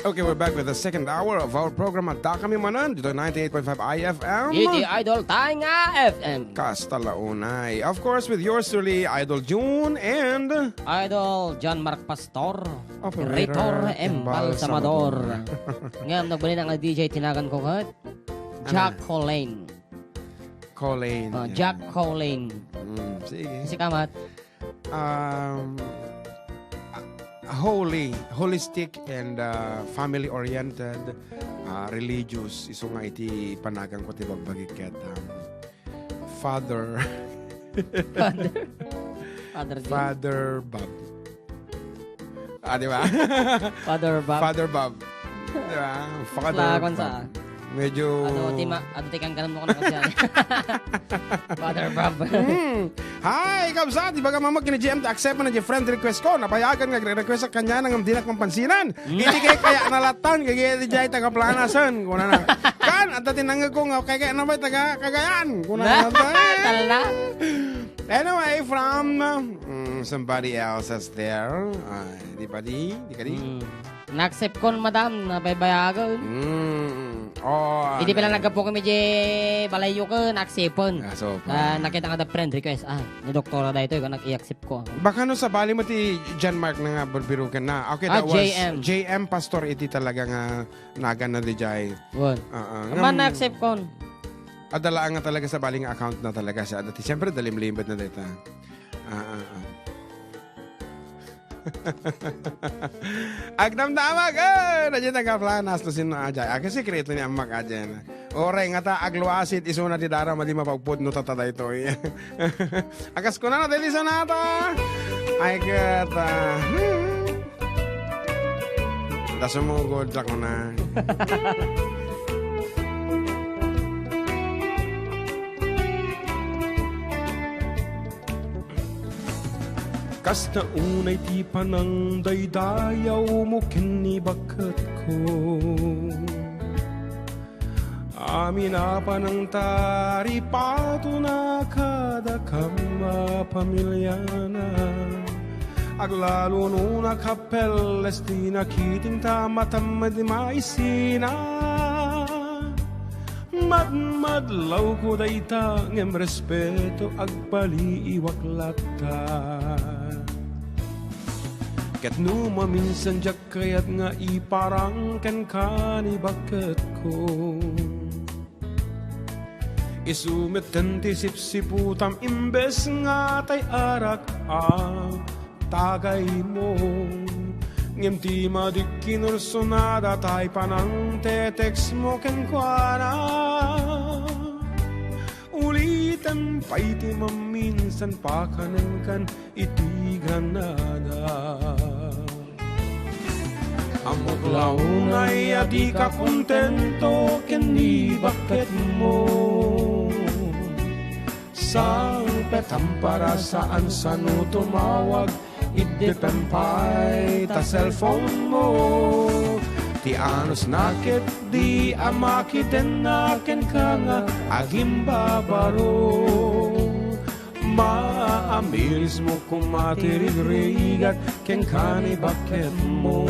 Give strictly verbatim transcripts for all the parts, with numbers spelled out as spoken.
Okay, we're back with the second hour of our program. Adda kami manen dito ninety-eight point five I F M. Iti Idol tayo nga F M. Kasta la unay. Of course, with yours truly, Idol June and Idol John Mark Pastor. Operator Operator Embalsamador. Embalsamador. Ngem, nagbalin ang D J, tinagan ko ket Jack Ano? Colleen. Colleen, Oh, yeah. Jack Colleen. Mm, sige. Kasi kamat. Um, a-, holy, holistic and, uh, family-oriented, uh, religious. Isu nga iti panaganko ti bagbagi ket, um, Father. Father. Father Jim? Father Bob. Ah, di ba? Father Bob. Father Bob. Di ba? Father Bob. Medyo Ano, ti ma-, ano, ti kangkanan mo ko na kasi. Father Bob. Hmm. Hi, kabsat! Ibaga mamag kini G M, accept mo na di friend request ko. Napayagan nga request sa kanya nang dinak mampansinan. Hmm. Iti kay kaya nalatan, kay kaya di jay taga Planasan. Kuna na. Kan, at dati nangag ko nga, kay kaya na ba taga Cagayan? Kuna na. Tal na. Anyway, from, mm, somebody else is there. Ay, di ba di? Di ka di? Hmm. Na-accept kon, madam, nabaybayagan. Mm. Oh, Idi pala naggapu kami di balayo ka, na-acceptan. Ah, so, Ah, pa. Nakita nga da friend request. Ah, ni doktora da ito, ikaw nag-i-accept ko. Baka no sabali mo ti John Mark na nga, Burbirugan na. Okay, Ah, that was J M. J M Pastor iti talaga nga nagan na di jay. Wan. Ah, ah. Aman Ngam- na-accept kon. Adala nga talaga sabali nga account na talaga siya. Dati, siyempre, dalimlimbet na data. Ah, ah, ah. Agdamdamag, eh, na dyan nagkaplanas no sino ajay. Aga sikreto ni Amak ajay na. Oray nga ta, agluasit, isuna ti dara, madi mapagpud no tata daytoy. Akas kuna na, dali sanata. Ay, kata. Hmm. Da sumugod, da kuna. Kasta unay ti panangdaydayawmo ken ni bakketko. Amin a panangtaripatona kadakam a pamiliana. Aglalo no nakapeles ti nakitingta matammed maisina. Madmadlawko dayta ngem respeto agbaliiwak latta. Ket no maminsan diak kayat nga iparang kenka ni bakketko, isu metten ti sipsiputam imbes nga tay arak a tagaymo. Ngem ti madik kinursunada tay panangteteksmo kenkuana. Ulitem pay ti maminsan pakanenkan iti Granada. Ammok la unay a dika kontento ken ni bakketmo. Sangpetam para saan sano tumawag, iddepen pay ta cellphone mo. Ti anusna ketdi a makidenna kenka nga agimbabaro. Maamirismo koma ti rigrigat kenka ni bakketmo.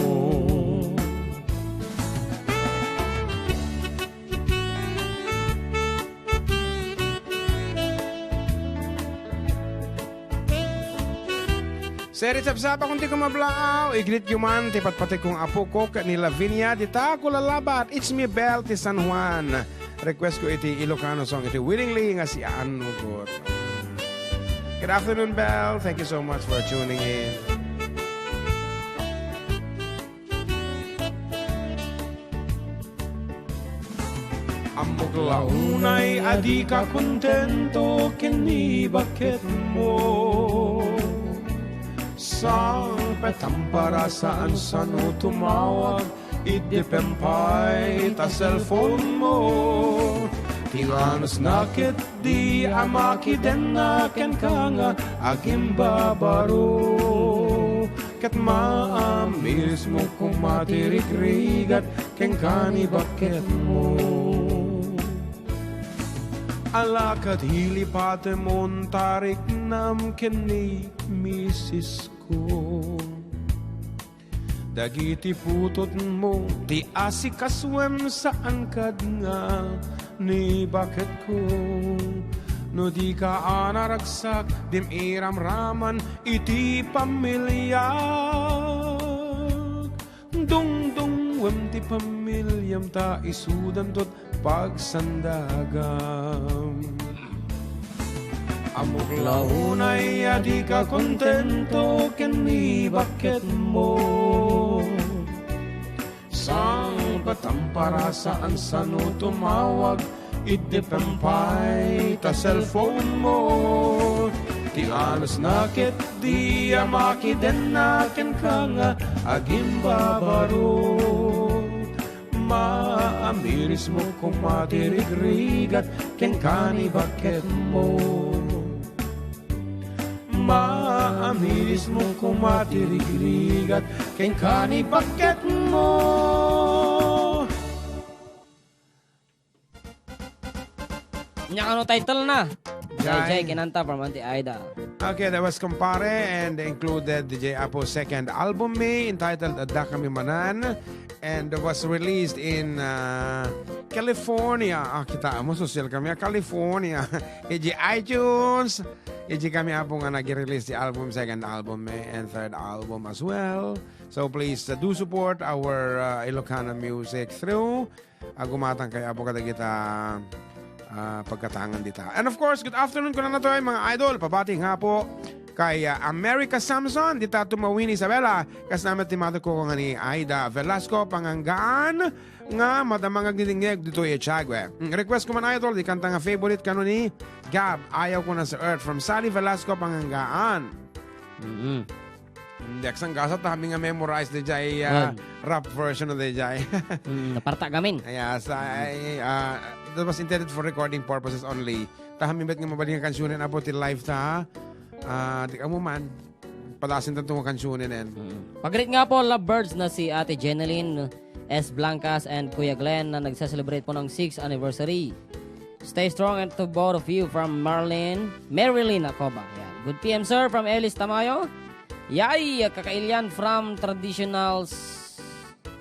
Seri sapsapakon ti kumablaaw, i-greet yu man ti patpatikong apok ken ni Lavinia, ti tako lalabat, it's me, Bel, ti San Juan. Request ko iti Ilocano song, iti Willingly nga si Aannugot. Good afternoon, Bel. Thank you so much for tuning in. Ammok la unay a dika kontento ken ni bakketmo. Sangpetam para saan sano tumawag, iddepen pay ta cellphone mo. Ti anusna ketdi a makidenna kenka nga agimbabaro. Ket maamirismo koma ti rigrigat kenka ni bakketmo. Ala ket ilipatemon ta riknam ken ni misisko. Dagiti putotmo ti asikasuem, saan kad nga ni baketko. No dika a naragsak, dim iramraman iti pamiliak. Dungdunguem ti pamiliam ta isudanto pagsandagam. Ammok la unay a dika kontento ken ni baketmo. Sangbatam para saan sano tumawag, iddepen pay ta cellphone mo. Ti anusna ket di a makidenna kenka nga agimbabaro. Maamirismo koma ti rigrigat kenka ni baketmo. Maamirismo koma ti rigrigat kenka ni baketmo. Nya, ano title na? Jai. Jai Jai kinanta from Auntie Aida. Okay, that was Kumpare and included D J Apo's second album, May, entitled Adda Kami Manan, and was released in, uh, California. Ah, kita mo, social kami, ah, California. Iji iTunes, iji kami, Apo, nga nag-release di album, second album, May, and third album as well. So please, uh, do support our, uh, Ilocano music through Agumatang kay Apo kadagita, ah, pagkatangan dita. And of course, good afternoon kunana toy, mga idol. Pabati nga po kay, ah, America Samson, dita Tumawin, Isabela. Kasama ti mata ko nga ni Aida Velasco, Panganggaan, nga madamang agdidingeg dito i Tiague. Mm, request ko man, idol, di kanta nga favorite kano ni Gab, Ayaw Ko Na Sa Earth from Sally Velasco, Panganggaan. Mm-hmm. Hindi, agsanggasat, ta kami nga memorize di jay, ah, Yan. Rap version na di jay. Mm, naparta gamin. Ay, ah, sa, ay, ah, that was intended for recording purposes only. Ta kami met nga mabalin nga kansunen, Apo, ti live ta. Ah, di ka mo man. Padasin tanto nga kansunen, en. Mm. Pag-greet nga po, lovebirds na si Ate Jeneline S. Blancas and Kuya Glenn na nagse-celebrate po ng sixth anniversary. Stay strong and to both of you from Marlene, Marilyn Acoba. Yan. Good P M, sir, from Elis Tamayo. Yay! Kakailian from traditional s-,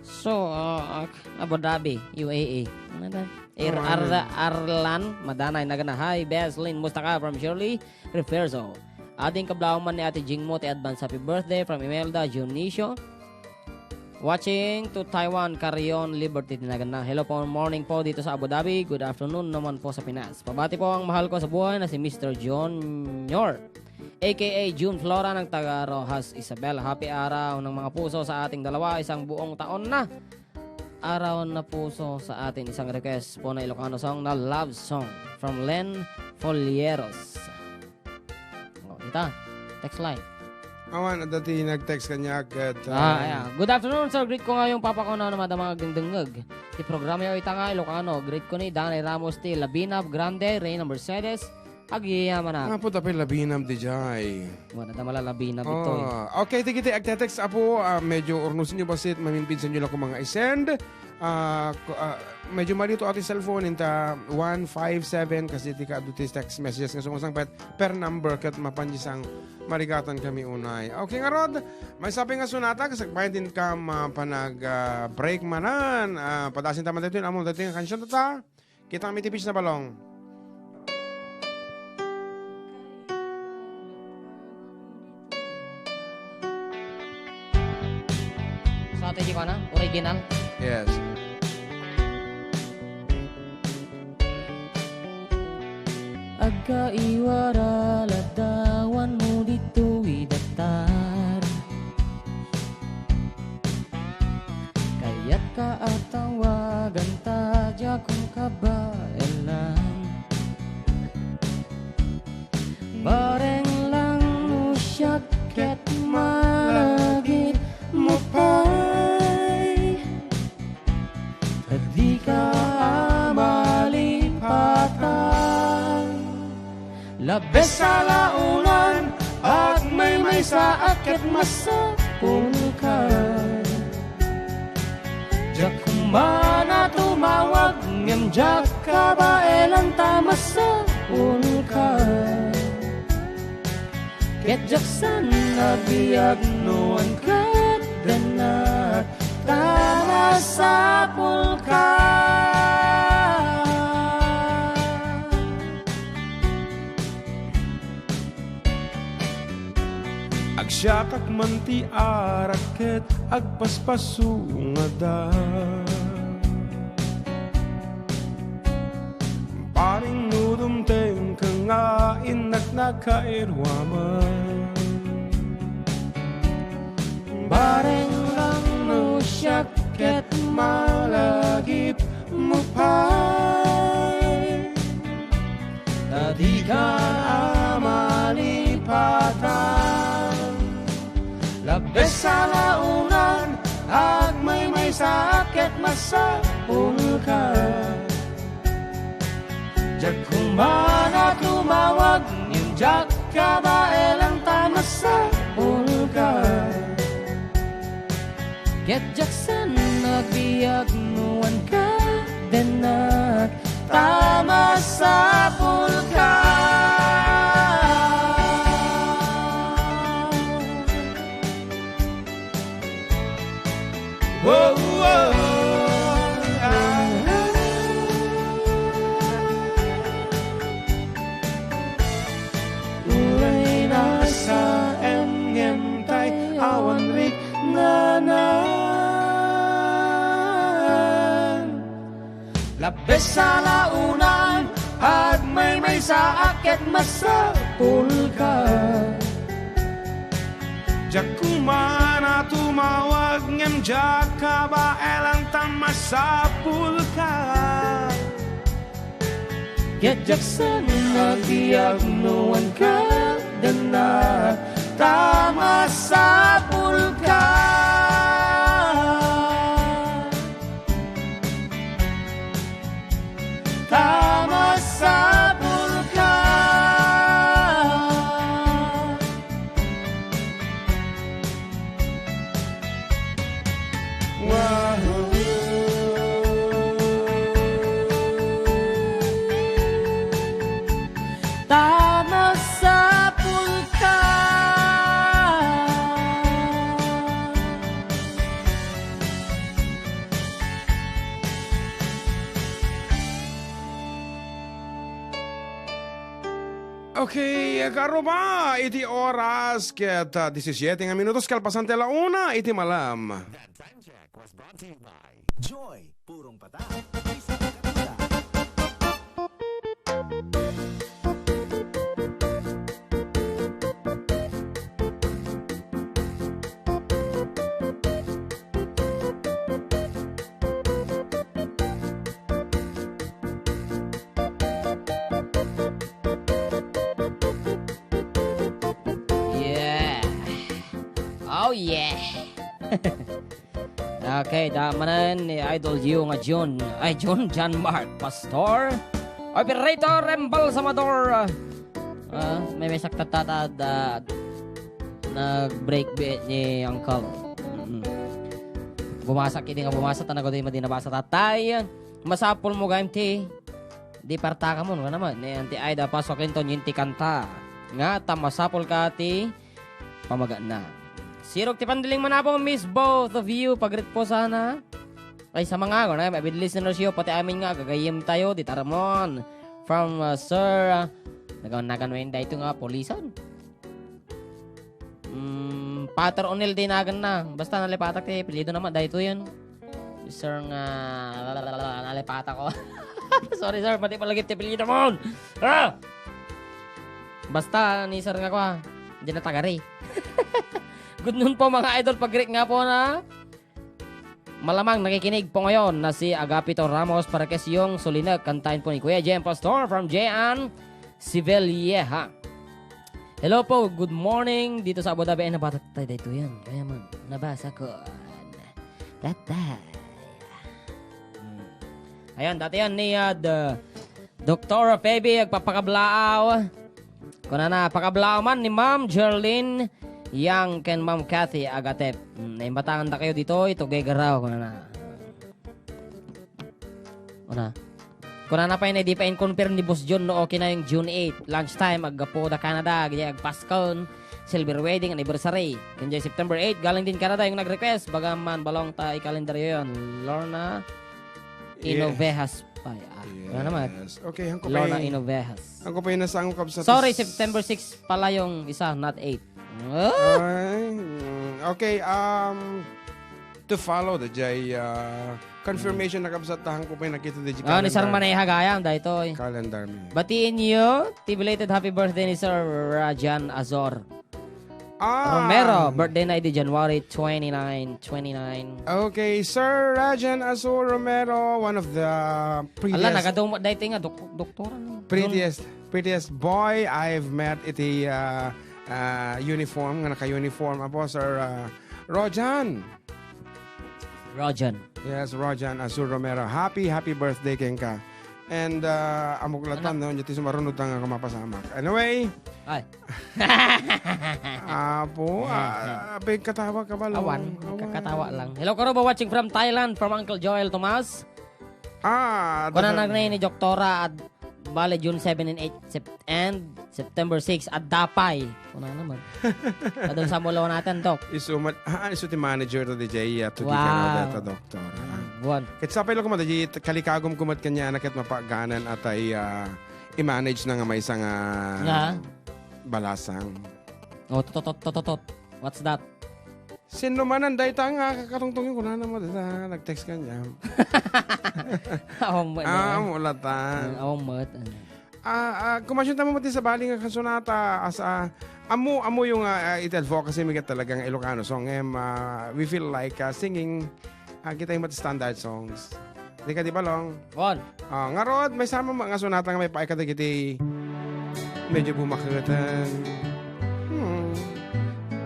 so, uh, Abu Dhabi, U A E. Ano na? Ar-, Arlan Madanay, Nagana. Hi, Beslin Mustaka from Shirley Referso. Ading kablawan man ni Ate Jingmo ti advance happy birthday from Imelda Dionisio. Watching to Taiwan, Carrion, Liberty, Tinagan na. Hello po, morning po dito sa Abu Dhabi. Good afternoon naman po sa Pinas. Pabati po ang mahal ko sa buhay na si Mister Junior, A K A June Flora ng taga Roxas, Isabela. Happy araw ng mga puso sa ating dalawa. Isang buong taon na. Araw na puso sa atin. Isang request po na Ilocano song na love song from Len Folieros. Oh, ita. Text line. Awan, adda ti nag-text kaniak ket, Ah, ah, yeah. Good afternoon, sir. Greet ko nga yung papa ko na madama nga agdengdengngeg ti programa yo ita nga Ilocano. Greet ko ni Danay Ramos ti Labinab Grande, Reyna Mercedes, Agiya manak. Apo, tapay labinab di jay. Wala na malalabinab itoy. Ah, okay, ti kiti agte-text, Apo, ah, medyo urnusen yo basit, maminpinsan yo la koma nga i-send. Ah, ko-, ah, medyo malito ati cellphone, inta one five seven, kasi ti kaadu ti text messages nga sumasangpet per number ket mapan disang marigatan kami unay. Okay, ngarud, maysa pay nga sonata, kasakbayan din kam, ah, panag, ah, break manan. Ah, padasin ta man daytoy, amo daytoy nga kansion ta. Kita mi ti beach na balong. Sa ati di ko na? Original? Yes. Agkaiwara ladawan mo ditoy datar. Kayat ka a tawagan ta, diak kabaelan. Bareng lang no siak ket malagip mo pay. Dika a malipatan. Labes a launan, agmaymaysaak ket masapulka. Diak man a tumawag, ngem diak kabaelan ta masapulka. Ket diak saan a biag no wen ket dena. masapulka. Agsiakak man ti arak ket agpaspasungada. Bareng no dumtengka nga innak nakairuaman. Bareng lang no siak ket malagipmo pay. Ta dika a malipatan. Labbes a launan, agmaymaysa ket masapulka. Diak koma a tumawag, ngem diak kabaelan ta masapulka. Ket diak saan agbiag no wen ka, denak ta masapulka. Oh, oh, ah. Uray nasaem ngem tay awan riknanan. Labbes a launan, agmaymaysaak ket masapulka. Diak koma a tumawag ngem diak kabaelan ta masapulka. Ket diak saan agbiag no wen ka, denak ta masapulka. Ta masapulka. Wow. Ta masapulka. Okay, karuba iti oras ket, ah, disisiete nga minutos kalpasan ti ala una iti malam. That time check was brought to you by Joy Purong Patak. Isang katuta. Yeah. Oh, yeah. Okay, da manen ni Idol Yu nga Jun. Ay, Jun, John Mark, Pastor, Operator, Embalsamador. Ah, may, may saktat tata da, nag-break beat ni Uncle. Mm. Bumasa, kini nga bumasa, ta nagudi madi nabasa tatay. Masapul mo, gaim ti, di partaka mo, nga naman, ni Auntie Aida Paso Quinton, yun ti kanta. Nga, ta masapul ka ti pamagana. Sirok ti pandiling manapong, miss both of you. Pagrit po sana. Ay, sa mga, ano, avid listeners yo, pati amin nga, gagayem tayo, di taramon. From, uh, Sir, uh, nagan-, nagan mo yun, dahito nga, Polisan. Mm, Pater Onel di nagan na. Basta nalipatak ti apelyido naman, dahito yun. Sir nga, nalipatak ko. Sorry, sir, pati palagip ti apelyido mo. Ah! Basta, ni sir nga kwa, di na tagari. Good noon po, mga idol, pag-greet nga po na. Malamang nakikinig po ngayon na si Agapito Ramos Parakesyong Sulinek. Kantahin po ni Kuya Jem Pastor from Jean Sivelieha. Hello po, good morning dito sa Abu Dhabi. Ay, nabasa tayo dito yan. Kaya man, nabasa ko. Tata. Hmm. Ayan, dati yan ni, ah, the Doktora Feby, agpapakablaaw. Kunana, pakablaaw man ni Ma'am Jerlyn Yang ken Ma'am Kathy Agatep. Hmm, naimbatangan da kayo dito, ito gagaraw, kunana. Kuna. Kunana pa yun, eh, di pa in-confirm ni Boss John no okay na yung June eight. Lunchtime, aggapo da Canada, agdi agpaskon. silver wedding anniversary. Ken jay September eight, galing din Canada yung nag-request. Bagaman balong ta i-calendaryo yon. Lorna Inovejas pa. Ah, wala naman. Yes. Okay, hangko Lorna pay, Inovejas. Hangko pay nasangkap sa Sorry, tis- September six pala yung isa, not eight. Ah? Ay, mm, okay, um, to follow the jay, uh, confirmation na kabsat ta hangko pay nakita di Ah, ni Sir calendar. Maneha gayam, daytoy. Calendar mi. Batiin niyo, ti belated happy birthday ni Sir Rajan Azor. Ah. Romero, birthday na idi January twenty-nine, twenty-nine. Okay, Sir Rajan Azor Romero, one of the Ala, prettiest, nagadumot daytoy nga dok-, doktora ni. Prettiest, prettiest boy I've met iti, ah, ah, uniform, nga naka-uniform. Apo, Sir, ah, Rojan. Rojan. Yes, Rojan Azur Romero. Happy, happy birthday kenka. And, ah, amok latan, Ano? No, ti sumaruno ta nga mapasamak. Anyway. Ay. Apo, ah, pagkatawa ka ba, Long? Awan, Awan. Kakatawa lang. Hello, Karuba, watching from Thailand, from Uncle Joel Tomas. Ah, Kuna dahan. Nagna ni Doktora at bale June seven and eight Sep-, and September six at Dapay. Kuna naman. Adun sa mulo natin, Doc. Isu mat-, ah, isu ti manager to D J, ah, to Wow. Dikano data, Doktor, ah. Mm, buwan. Ket sapay lang kumat, di kalikagom kumat kanya, anak, ket mapaganan atay, ah, i-manage na nga maysa nga Nga? Balasang. Oh, tototot, tototot. What's that? Sinno manen dayta nga kakatungtong yung kunana mo, dayta, nag-text kanya. Awan mo, Ah, ano? Mulatan. Ah, awan mo, ano? Ah, ah, kumasyon tayo mo ti sabali nga kansunata, as, ah, amo, amo yung, ah, ah, iti advocacy mi ket talaga nga Ilocano song, em, ah, we feel like, ah, singing, ah, kita yung mga standard songs. Di ka, di ba, Long? On. Ah, ngarud, maysa met nga sunata nga maipaay kadagiti medyo bumaketen. Hmm.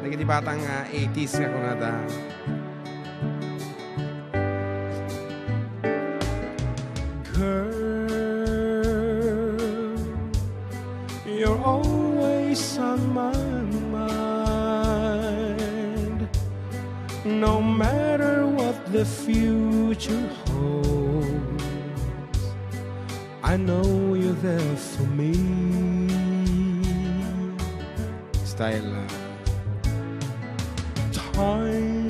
Dagiti batang, ah, eighties nga kunada. Girl, you're always on my mind. No matter what the future holds, I know you're there for me. Style, uh, Time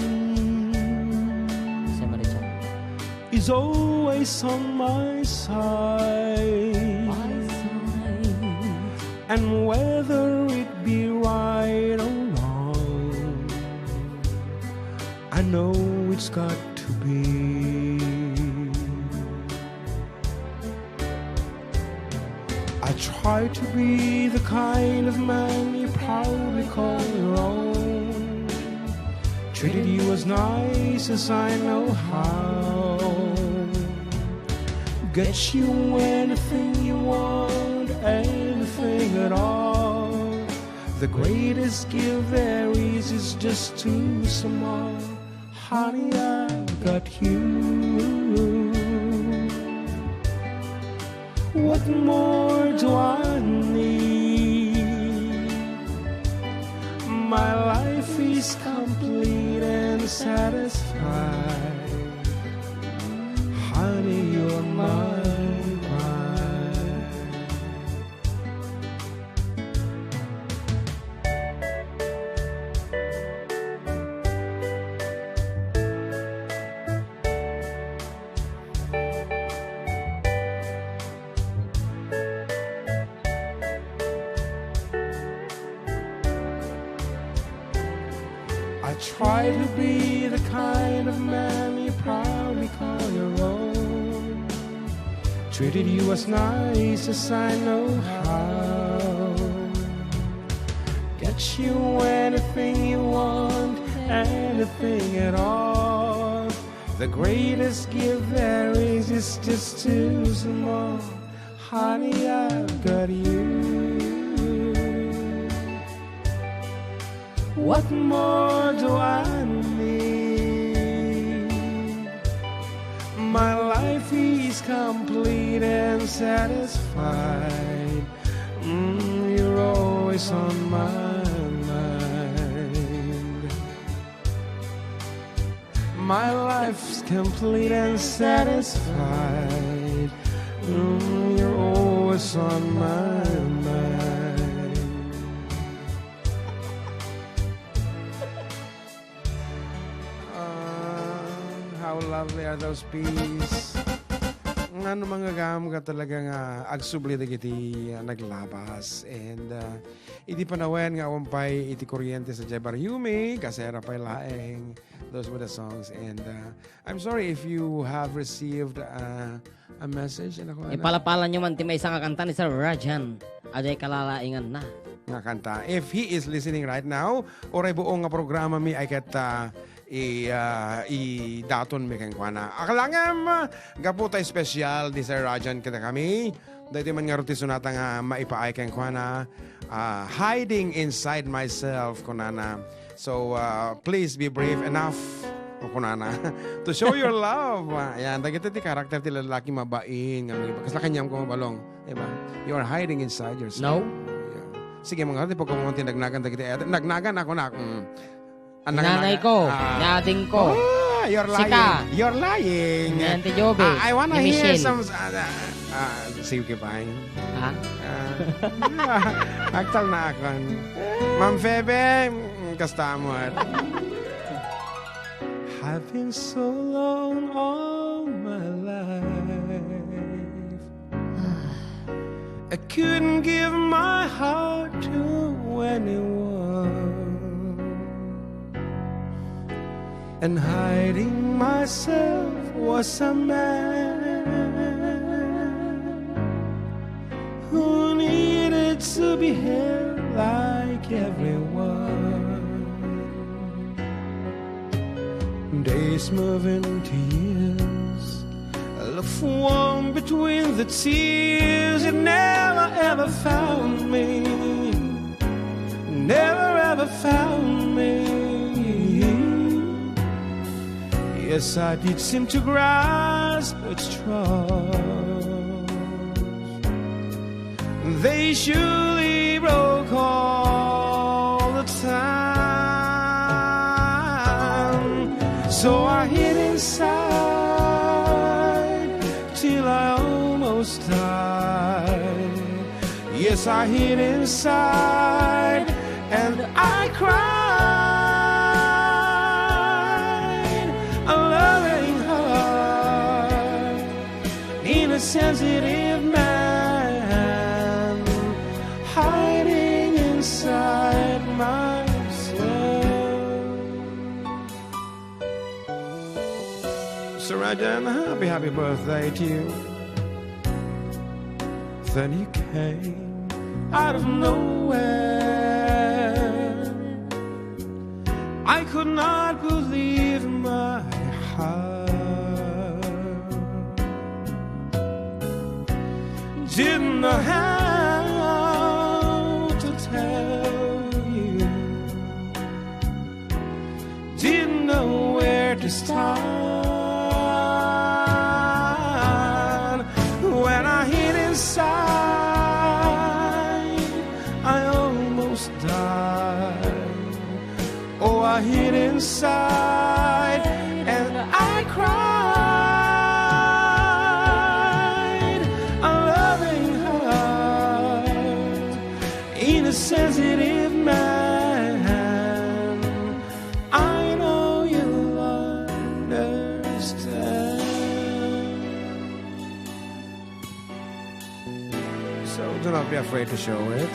Sir Maricha. Is always on my side. My side. And whether it be right or wrong, I know it's got to be. I try to be the kind of man you proudly call your own. Treated you as nice as I know how. Get you anything you want, anything at all. The greatest gift there is is just too small. Honey, I've got you. What more do I need? My life is complete and satisfied. Honey, you're my pride. I try to be the kind of man you proudly call your own. Treated you as nice as I know how. Get you anything you want, anything at all. The greatest gift there is is just too small. Honey, I've got you. What more do I need? My life is complete and satisfied. Mm, you're always on my mind. My life's complete and satisfied. Mm, you're always on my mind. How lovely are those peas? Nga no mangagam ka talaga nga agsubli dagiti, ah, naglabas. And, ah, idi panawen nga awan pay iti kuryente sa Jebbar Yumi, kasera pay laeng. Those were the songs. And, ah, I'm sorry if you have received, ah, a message. Ano ko, ano? Ipalapalan nyo man ti maysa nga kanta ni Sir Rajan. Aday kalalaingan na. Nga kanta. If he is listening right now, uray buong nga programa mi ay ket, ah, i, ah, idaton mi kenkuana. Akalangem, gapu ta espesyal ni Sir Rajan kadakami. Daytoy man ngarud ti sonata nga maipaay kenkuana, ah, Hiding Inside Myself, kunana. So, ah, please be brave enough, o kunana, to show your love. Ah, yan, dagiti ti karakter ti lalaki mabain, nga mangiba-, kasla kaniam ko mabalong, di ba? You are hiding inside yourself. No. Yeah. Sige, mga ti pagkamungan ti nagnagan dagiti, eh, nagnagan ako na. Mm. Ang Nanay nagnagan, ko, ah. Ni ading ko. Ah, you're Sika. Lying. You're lying. Ni Auntie Joby, Ah, I wanna ni hear Michelle. Some, ah, ah, ah, sige, fine. Ha? Ah, agtal na akon. Ma'am Febe, mm, kasta mo, eh. I've been so alone all my life. I couldn't give my heart to anyone. And hiding myself was a man who needed to be held like everyone. Days move into years. I look for warmth between the tears. It never ever found me. Never ever found me. Yes, I did seem to grasp at straws. They surely broke all the time. So I hid inside till I almost died. Yes, I hid inside and I cried. A loving heart in a sensitive man, hiding inside myself. So Rajan, happy, happy birthday to you. Then you came out of nowhere. I could not believe my heart. Didn't know how to tell you. Didn't know where to start. When I hid inside, I almost died. Oh, I hid inside and I cried. A loving heart in a sensitive man. I know you'll understand. So do not be afraid to show it.